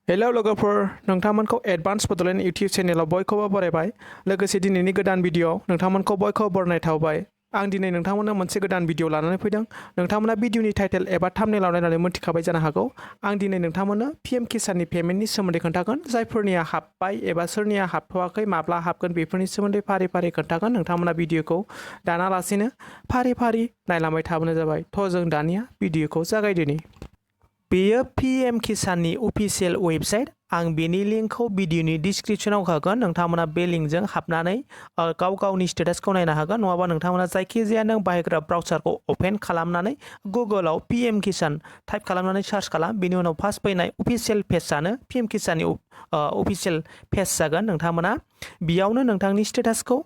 hello लोगोफोर नोंथांमोनखौ advance Bodoland YouTube चेनेलाव बयखौबो बरायबाय लोगोसे दिनैनि गोदान भिडिअ नोंथांमोनखौ बयखौबो बरायनाय थाबाय आं दिनै नोंथांमोननो मोनसे गोदान भिडिअ लानानै फैदों नोंथांमोना भिडिअनि टाइटेल एबा थाम्बनेलाव नायनानै मोनथिखाबाय जानो हागौ आं दिनै नोंथांमोननो पीएम किसाननि पेमेन्टनि सोमोन्दै खोन्थागोन जायफोरनिया हाबबाय एबा सोरनिया हाबथ'वाखै माब्ला हाबगोन बेफोरनि सोमोन्दै फारि फारि खोन्थागोन नोंथांमोना भिडिअखौ दानालासेनो फारि फारि नायलांबाय थाबानो जाबाय थ' जों दानिया भिडिअखौ जागायदिनि बेयो पीएम किसाननि अफिशियेल वेबसाइट आं बेनि लिंकखौ भिडिअनि डिस्क्रिप्शनाव होगोन नोंथांमोना बे लिंकजों हाबनानै गाव गावनि स्टेटासखौ नायनो हागोन नङाबा नोंथांमोना जायखिजाया नों बाहायग्रा ब्राउजारखौ ओपन खालामनानै गुगोलाव पीएम किसान टाइप खालामनानै सार्च खालाम बेनि उनाव फार्स्ट फैनाय अफिशियेल पेजआनो पीएम किसाननि अफिशियेल पेज जागोन नोंथांमोना बेयावनो नोंथांनि स्टेटासखौ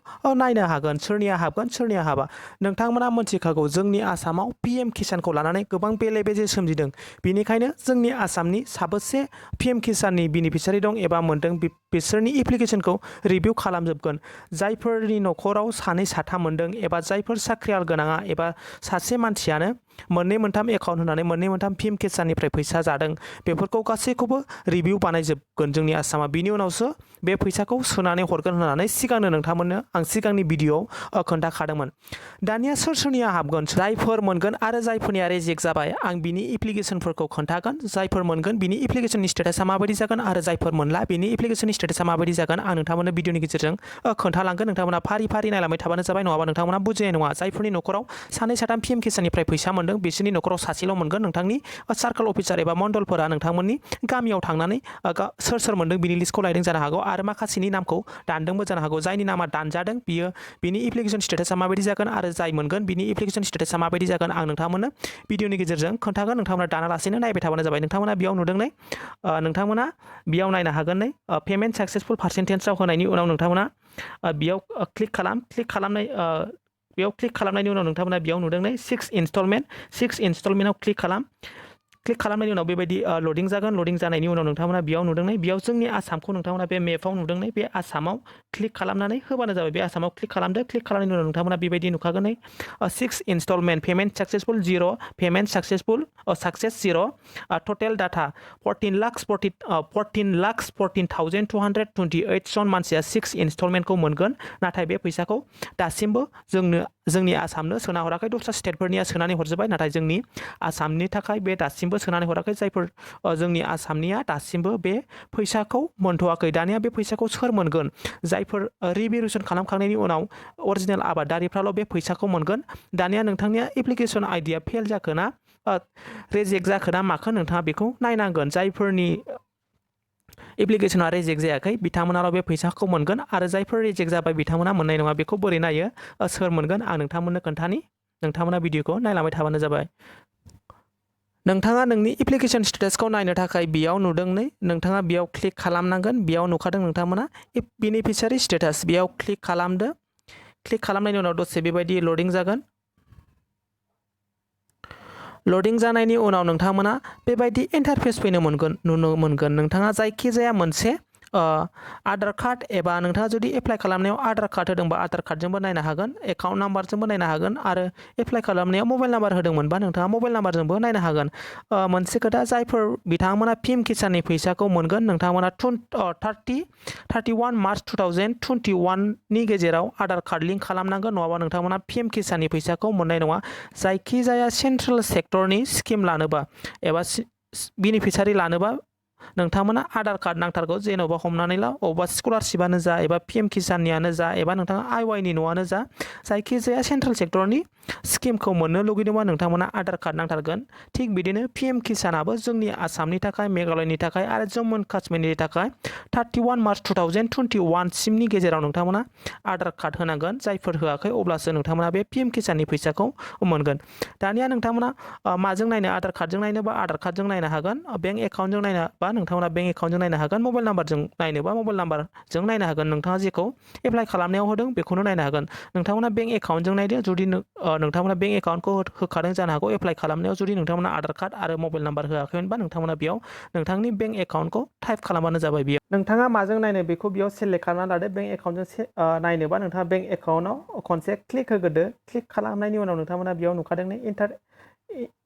नायनो हागोन सोरनिया हाबगोन सोरनिया हाबा नोंथांमोना मोनथिखागौ जोंनि आसामाव पीएम किसानखौ लानानै गोबां बेले बेजे सोमजिदों बेनिखायनो जोंनि आसामनि साबेसे पीएम किसाननि बेनिफिसियारि दं एबा मोनदों बिसोरनि एप्लिकेशनखौ रिभिउ खालामजोबगोन जायफोरनि न'खराव सानै साथाम मोनदों एबा जायफोर साख्रियाल गोनाङा एबा सासे मानसियानो मोननै मोनथाम एकाउन्ट होनानै मोननै मोनथाम पीएम किसाननिफ्राय फैसा जादों बेफोरखौ गासैखौबो रिभिउ बानायजोबगोन जोंनि आसामा बिनि उनावसो बे फैसाखौ सोनानै हरगोन होननानै सिगांनो नोंथांमोननो आं सिगांनि भिडिअआव खोन्थाखादोंमोन दानिया सोरनिया हाबगोन जायफोर मोनगोन आरो जायफोरनिया रिजेक्ट जाबाय आं बिनि एप्लिकेशनफोरखौ खोन्थागोन जायफोर मोनगोन बिनि एप्लिकेशननि स्टेटासा माबायदि जागोन आरो जायफोर मोनला बिनि एप्लिकेशननि स्टेटासा माबायदि जागोन आं नोंथांमोननो भिडिअनि गेजेरजों खोन्थालांगोन नोंथांमोना फारि फारि नायलांबाय थाबानो जाबाय नङाबा नोंथांमोना बुजिनाय नङा जायफोरनि न'खराव सानै साथाम पीएम किसाननिफ्राय फैसा मोनदों बिसोरनि न'खराव सासेल' मोनगोन नोंथांनि सार्कल अफिसार एबा मण्डलफोरा नोंथांमोननि गामियाव थांनानै सोर सोर मोनदों बिनि लिस्टखौ लायदों जानो हागौ आरो माखासेनि नामखौ दानदोंबो जानो हागौ जायनि नामा दानजादों बियो बिनि एप्लिकेशन स्टेटासा माबायदि जागोन आरो जाय मोनगोन बिनि एप्लिकेशन स्टेटासा माबायदि जागोन आं नोंथांमोननो भिडिअनि गेजेरजों खोन्थागोन नोंथांमोना दानालासेनो नायबाय थाबानो जाबाय नोंथांमोना बेयाव नुदों नै नोंथांमोना बेयाव नायनो हागोन नै पेमेन्ट साक्सेसफुल पार्सेन्टेजआव होनायनि उनाव नोंथांमोना बेयाव क्लिक खालामनायनि उनाव नोंथांमोना बेयाव नुदों नै 6th इनस्टलमेन्टआव क्लिक खालामनायनि उनाव बेबायदि लडिं जागोन लडिं जानायनि उनाव नोंथांमोना बेयाव नुदों नै बेयाव जोंनि आसामखौ नोंथांमोना बे मेपआव नुदों नै बे आसामाव क्लिक खालामनानै होबानो जाबाय बे आसामाव क्लिक खालामदो क्लिक खालामनायनि उनाव नोंथांमोना बेबायदि नुखागोन नै 6th instalment payment successful 0 payment successful success 0 टटेल डाटा 14,14,228 जन मानसिया 6 इनस्टलमेन्टखौ मोनगोन नाथाय बे फैसाखौ दासिमबो जोंनि आसामनो सोना हराखै दस्रा स्टेटफोरनिया सोनानै हरजोब्बाय नाथाय जोंनि आसामनि थाखाय बे दासिमबो सोनानै हराखै जायफोर जोंनि आसामनिया दासिमबो बे फैसाखौ मोनथ'वाखै दानिया बे फैसाखौ सोर मोनगोन जायफोर रिभेरिएसन खालामखांनायनि उनाव अरिजिनेल आबादारिफ्राल' बे फैसाखौ मोनगोन दानिया नोंथांनिया एप्लिकेशन आइडिया फेल जाखोना रिजेक्ट जाखोना माखो नोंथाङा बेखौ नायनांगोन जायफोरनि एप्लिकेशना रिजेक्ट जायाखै बिथांमोनाल' बे फैसाखौ मोनगोन आरो जायफोर रिजेक्ट जाबाय बिथांमोना मोननाय नङा बेखौ बोरै नायो सोर मोनगोन आं नोंथांमोननो खोन्थानि नोंथांमोना भिडिअखौ नायलांबाय थाबानो जाबाय नोंथाङा नोंनि एप्लिकेशन स्टेटासखौ नायनो थाखाय बेयाव नुदों नै नोंथाङा बेयाव क्लिक खालामनांगोन बेयाव नुखादों नोंथांमोना बेनिफिसियारि स्टेटास बेयाव क्लिक खालामदो क्लिक खालामनायनि उनाव दसे बेबायदि लडिं जागोन लडिं जानायनि उनाव नोंथांमोना बेबायदि इन्टारफेस नुनो मोनगोन नोंथाङा जायखिजाया मोनसे आधार कार्ड एबा नोंथाङा जुदि एप्लाइ खालामनायाव आधार कार्ड होदोंबा आधार कार्डजोंबो नायनो हागोन एकाउन्ट नाम्बारजोंबो नायनो हागोन आरो एप्लाइ खालामनायाव मबाइल नाम्बार होदोंमोनबा नोंथाङा मबाइल नाम्बारजोंबो नायनो हागोन मोनसे खोथा जायफोर बिथांमोना पीएम किसाननि फैसाखौ मोनगोन नोंथांमोना 31 मार्च 2021नि गेजेराव आधार कार्ड लिंक खालामनांगोन नङाबा नोंथांमोना पीएम किसाननि फैसाखौ मोननाय नङा जायखिजाया सेन्ट्रेल सेक्टरनि स्किम लानोबा एबा बेनिफिसियारि लानोबा नोंथांमोना आधार कार्ड नांथारगौ जेन'बा हमनानै ला अबेबा स्कलारशिपआनो जा एबा पीएम किसाननियानो जा एबा नोंथाङा आइवाइनि न'आनो जा जायखिजाया सेन्ट्रेल सेक्टरनि स्किमखौ मोननो लुगैदोंबा नोंथांमोना आधार कार्ड नांथारगोन थिग बिदिनो पीएम किसानाबो जोंनि आसामनि थाखाय मेघालयनि थाखाय आरो जम्मु एन्ड काश्मीरनि थाखाय 31 मार्च 2021 सिमनि गेजेराव नोंथांमोना आधार कार्ड होनांगोन जायफोर होआखै अब्लासो नोंथांमोना बे पीएम किसाननि फैसाखौ मोनगोन दानिया नोंथांमोना माजों नायनो आधार कार्डजों नायनोबा आधार कार्डजों नायनो हागोन बेंक एकाउन्टजों नायनोबा नोंथांमोना बेंक एकाउन्टजों नायनो हागोन मबाइल नाम्बारजों नायनोबा मबाइल नाम्बारजों नायनो हागोन नोंथाङा जेखौ एप्लाइ खालामनायाव होदों बेखौनो नायनो हागोन नोंथांमोना बेंक एकाउन्टजों नायदो जुदि नोंथांमोना बेंक एकाउन्टखौ होखादों जानो हागौ एप्लाइ खालामनायाव जुदि नोंथांमोना आधार कार्ड आरो मबाइल नाम्बार होआखैमोनबा नोंथांमोना बेयाव नोंथांनि बेंक एकाउन्टखौ टाइप खालामबानो जाबाय बेयाव नोंथाङा माजों नायनो बेखौ बेयाव सेलेक्ट खालामनानै लादो बेंक एकाउन्टजों नायनोबा नोंथाङा बेंक एकाउन्टआव खनसे क्लिक होग्रोदो क्लिक खालामनायनि उनाव नोंथांमोना बेयाव नुखादों नै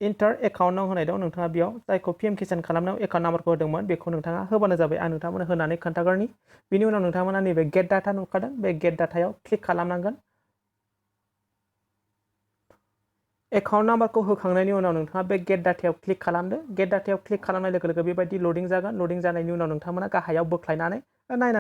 इन्टार एकाउन्ट होनाय दं नोंथाङा बेयाव जायखौ पिएम किसान खालामनायाव एकाउन्ट नाम्बारखौ होदोंमोन बेखौ नोंथाङा होबानो जाबाय आं नोंथांमोननो होनानै खोन्थागोरनि बिनि उनाव नोंथांमोना नैबे गेट डाटा नुखादों बे गेट डाटायाव क्लिक खालामनांगोन एकाउन्ट नाम्बारखौ होखांनायनि उनाव नोंथाङा बे गेट डाटायाव क्लिक खालामदो गेट डाटायाव क्लिक खालामनाय लोगो लोगो बेबायदि लडिं जागोन लडिं जानायनि उनाव नोंथांमोना गाहायाव बोख्लायनानै नायना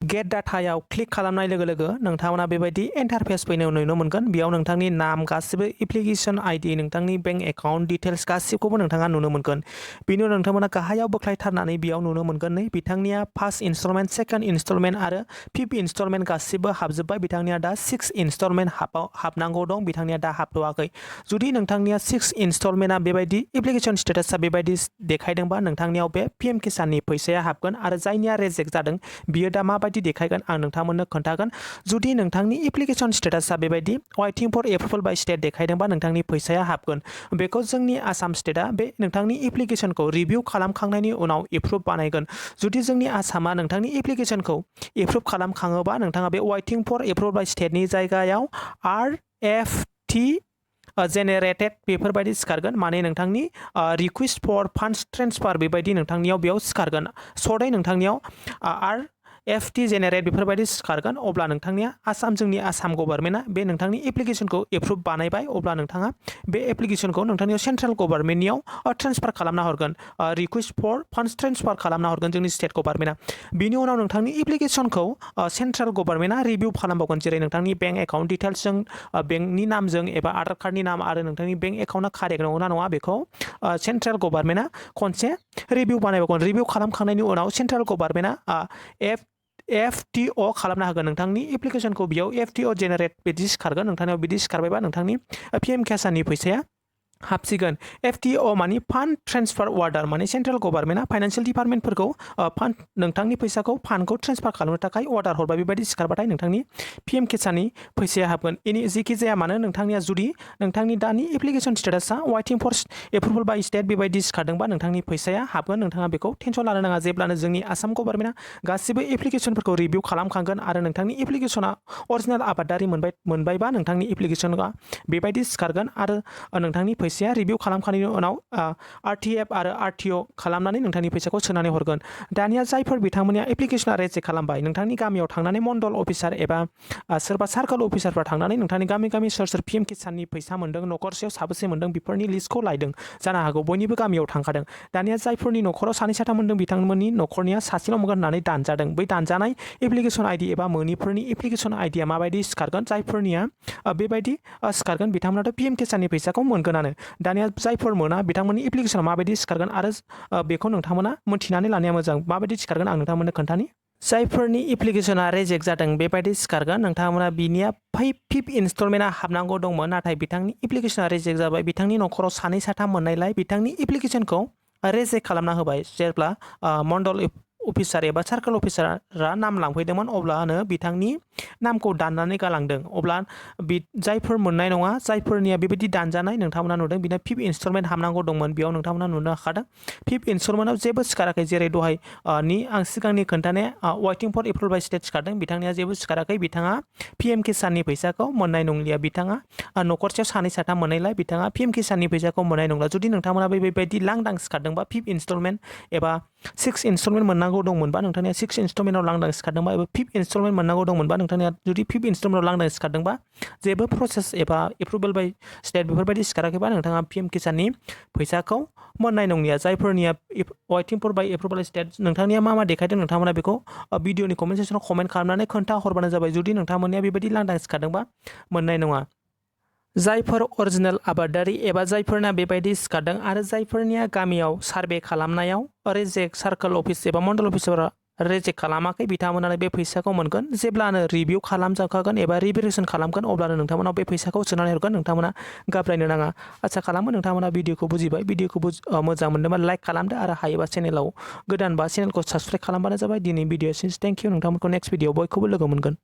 गेट डाटायाव क्लिक खालामनाय लोगो लोगो नोंथांमोना बेबायदि इन्टारफेस फैनो नुनो मोनगोन बेयाव नोंथांनि नाम गासिबो एप्लिकेशन आइडि नोंथांनि बेंक एकाउन्ट डिटेल्स गासिबखौबो नोंथाङा नुनो मोनगोन बिनि उनाव नोंथांमोना गाहायाव बोख्लायथारनानै बेयाव नुनो मोनगोन नै बिथांनिया फार्स्ट इनस्टलमेन्ट सेकेन्ड इनस्टलमेन्ट आरो फिफ्थ इनस्टलमेन्ट गासिबो हाबजोब्बाय बिथांनिया दा 6th इनस्टलमेन्ट हाबनांगौ दं बिथांनिया दा हाबथ'वाखै जुदि नोंथांनिया 6th इनस्टलमेन्टआ बेबायदि एप्लिकेशन स्टेटासा बेबायदि देखायदोंबा नोंथांनियाव बे पिएम किसाननि फैसाया हाबगोन आरो जायनिया रिजेक्ट जादों बियो दा माबायदि देखायगोन आं नोंथांमोननो खोन्थागोन जुदि नोंथांनि एप्लिकेशन स्टेटासा बेबायदि waiting for approval by state देखायदोंबा नोंथांनि फैसाया हाबगोन बेखौ जोंनि आसाम स्टेटआ बे नोंथांनि एप्लिकेशनखौ रिभिउ खालामखांनायनि उनाव एप्रुभ बानायगोन जुदि जोंनि आसामा नोंथांनि एप्लिकेशनखौ एप्रुभ खालामखाङोबा नोंथाङा बे वेटिं फर एप्रुभल बाय स्टेटनि जायगायाव RFT जेनेरेटेड बेफोरबायदि सिखारगोन माने नोंथांनि रिक्वेस्ट फर फान्ड्स ट्रेन्सफार बेबायदि नोंथांनियाव बेयाव सिखारगोन सर्टै नोंथांनियाव RFT जेनेरेट बेफोरबायदि सिखारगोन अब्ला नोंथांनिया जोंनि आसाम गभर्नमेन्टआ बे नोंथांनि एप्लिकेशनखौ एप्रुभ बानायबाय अब्ला नोंथाङा बे एप्लिकेशनखौ नोंथांनियाव सेन्ट्रेल गभर्नमेन्टनियाव ट्रेन्सफार खालामना हरगोन रिक्वेस्ट फर फान्ड्स ट्रेन्सफार खालामना हरगोन जोंनि स्टेट गभर्नमेन्टआ बिनि उनाव नोंथांनि एप्लिकेशनखौ सेन्ट्रेल गभर्नमेन्टआ रिभिउ खालामबावगोन जेरै नोंथांनि बेंक एकाउन्ट डिटेल्सजों बेंकनि नामजों एबा आधार कार्डनि नाम आरो नोंथांनि बेंक एकाउन्टआ कारेक्ट नंगौना नङा बेखौ सेन्ट्रेल गभर्नमेन्टआ खनसे रिभिउ बानायबावगोन रिभिउ खालामखांनायनि उनाव सेन्ट्रेल गभर्नमेन्टआ FTO खालामना होगोन नोंथांनि एप्लिकेशनखौ बेयाव FTO जेनेरेट बिदि सिखारगोन नोंथांनियाव बिदि सिखारबायबा नोंथांनि पिएम किसाननि फैसाया हाबसिगोन FTO माने फान्ड ट्रेन्सफार अर्डार माने सेन्ट्रेल गभर्नमेन्टआ फाइनान्सियेल डिपार्टमेन्टफोरखौ फान्ड नोंथांनि फैसाखौ फान्डखौ ट्रेन्सफार खालामनो थाखाय अर्डार हरबाय बेबायदि सिखारबाथाय नोंथांनि पिएम किसाननि फैसाया हाबगोन जेखि जाया मानो नोंथांनिया जुदि नोंथांनि दानि एप्लिकेशन स्टेटासा waiting for approval by state बेबायदि सिखारदोंबा नोंथांनि फैसाया हाबगोन नोंथाङा बेखौ टेनसन लानो नाङा जेब्लानो जोंनि आसाम गभर्नमेन्टआ गासिबो एप्लिकेशनफोरखौ रिभिउ खालामखांगोन आरो नोंथांनि एप्लिकेशना अरिजिनेल आबादारि मोनबायबा नोंथांनि एप्लिकेशनआ बेबायदि सिखारगोन आरो नोंथांनि फैसाया रिभिउ खालामखांनायनि उनाव RTF आरो RTO खालामनानै नोंथांनि फैसाखौ सोनानै हरगोन दानिया जायफोर बिथांमोनया एप्लिकेशना रिजेक्ट खालामबाय नोंथांनि गामियाव थांनानै मण्डल अफिसार एबा सोरबा सार्कोल अफिसारफ्रा थांनानै नोंथांनि गामि सोर सोर पिएम किसाननि फैसा मोन्दों न'खरसेयाव साबेसे मोन्दों बेफोरनि लिस्टखौ लायदों जानो हागौ बयनिबो गामियाव थांखादों दानिया जायफोरनि न'खराव सानै साथाम मोन्दों बिथांमोननि न'खरनिया सासेल' मोनगोन होननानै दानजादों बै दानजानाय एप्लिकेशन आइडि एबा मोनिफोरनि एप्लिकेशन आइडिया माबायदि सिखारगोन जायफोरनिया बेबायदि सिखारगोन बिथांमोनाथ' पिएम किसाननि फैसाखौ मोनगोनानो दानिया जायफोर मोना बिथांमोननि एप्लिकेशना माबायदि सिखारगोन आरो बेखौ नोंथांमोना मोन्थिनानै लानाया मोजां माबायदि सिखारगोन आं नोंथांमोननो खोन्थानि जायफोरनि एप्लिकेशना रिजेक्ट जादों बेबायदि सिखारगोन नोंथांमोना बिनिया फिफ्थ इनस्टलमेन्टआ हाबनांगौ दंमोन नाथाय बिथांनि एप्लिकेशना रिजेक्ट जाबाय बिथांनि न'खराव सानै साथाम मोननायलाय बिथांनि एप्लिकेशनखौ रिजेक्ट खालामना होबाय जेब्ला मण्डल अफिसार एबा सार्कोल अफिसारा नाम लांफैदोंमोन अब्लानो बिथांनि नामखौ दाननानै गालांदों अब्ला जायफोर मोननाय नङा जायफोरनिया बेबायदि दानजानाय नोंथांमोना नुदों बिना फिफ्थ इनस्टलमेन्ट हाबनांगौ दंमोन बेयाव नोंथांमोना नुनो हाखादों फिफ्थ इनस्टलमेन्टआव जेबो सिखाराखै जेरै दहाय आं सिगांनि खोन्थानाया waiting for approval by state सिखारदों बिथांनिया जेबो सिखाराखै बिथाङा पिएम किसाननि फैसाखौ मोननाय नंलिया बिथाङा न'खरसेयाव सानै साथाम मोननायलाय बिथाङा पिएम किसाननि फैसाखौ मोननाय नंला जुदि नोंथांमोना बेबायदि लांदां सिखारदोंबा फिफ्थ इनस्टलमेन्ट एबा 6th इनस्टलमेन्ट मोननांगौ दंमोनबा नोंथांनिया 6th इनस्टलमेन्टआव लांदां सिखारदोंबा एबा फिफ्थ इनस्टलमेन्ट मोननांगौ दंमोनबा नोंथांनिया जुदि फिफ्थ इनस्टलमेन्टआव लांदां सिखारदोंबा जेबो प्रसेस एबा एप्रुभेल बाय स्टेट बेफोरबायदि सिखाराखैबा नोंथाङा पिएम किसाननि फैसाखौ मोननाय नंलिया जायफोरनिया वेटिं फर बाय एप्रुभेल स्टेट नोंथांनिया मा देखायदों नोंथांमोना बेखौ भिडिअनि कमेन्ट सेक्सनाव कमेन्ट खालामनानै खोन्था हरबानो जाबाय जुदि नोंथांमोननिया बेबायदि लांदां सिखारदोंबा मोननाय नङा जायफोर अरिजिनेल आबादारि एबा जायफोरना बेबायदि सिखारदों आरो जायफोरनिया गामियाव सार्भे खालामनायाव रिजेक्ट सार्कोल अफिस एबा मण्डल अफिसफोरा रिजेक्ट खालामाखै बिथांमोनानो बे फैसाखौ मोनगोन जेब्लानो रिभिउ खालामजाखागोन एबा रिभेरिएसन खालामगोन अब्लानो नोंथांमोनाव बे फैसाखौ सोनानै हरगोन नोंथांमोना घाबरायनो नाङा आसा खालामो नोंथांमोना भिडिअखौ बुजिबाय भिडिअखौ मोजां मोनदोंबा लाइक खालामदो आरो हायोबा चेनेलाव गोदानबा चेनेलखौ साबस्क्राइब खालामबानो जाबाय दिनै भिडिअ सिन्स थेंक इउ नोंथांमोनखौ नेक्स्ट भिडिअ बयखौबो लोगो मोनगोन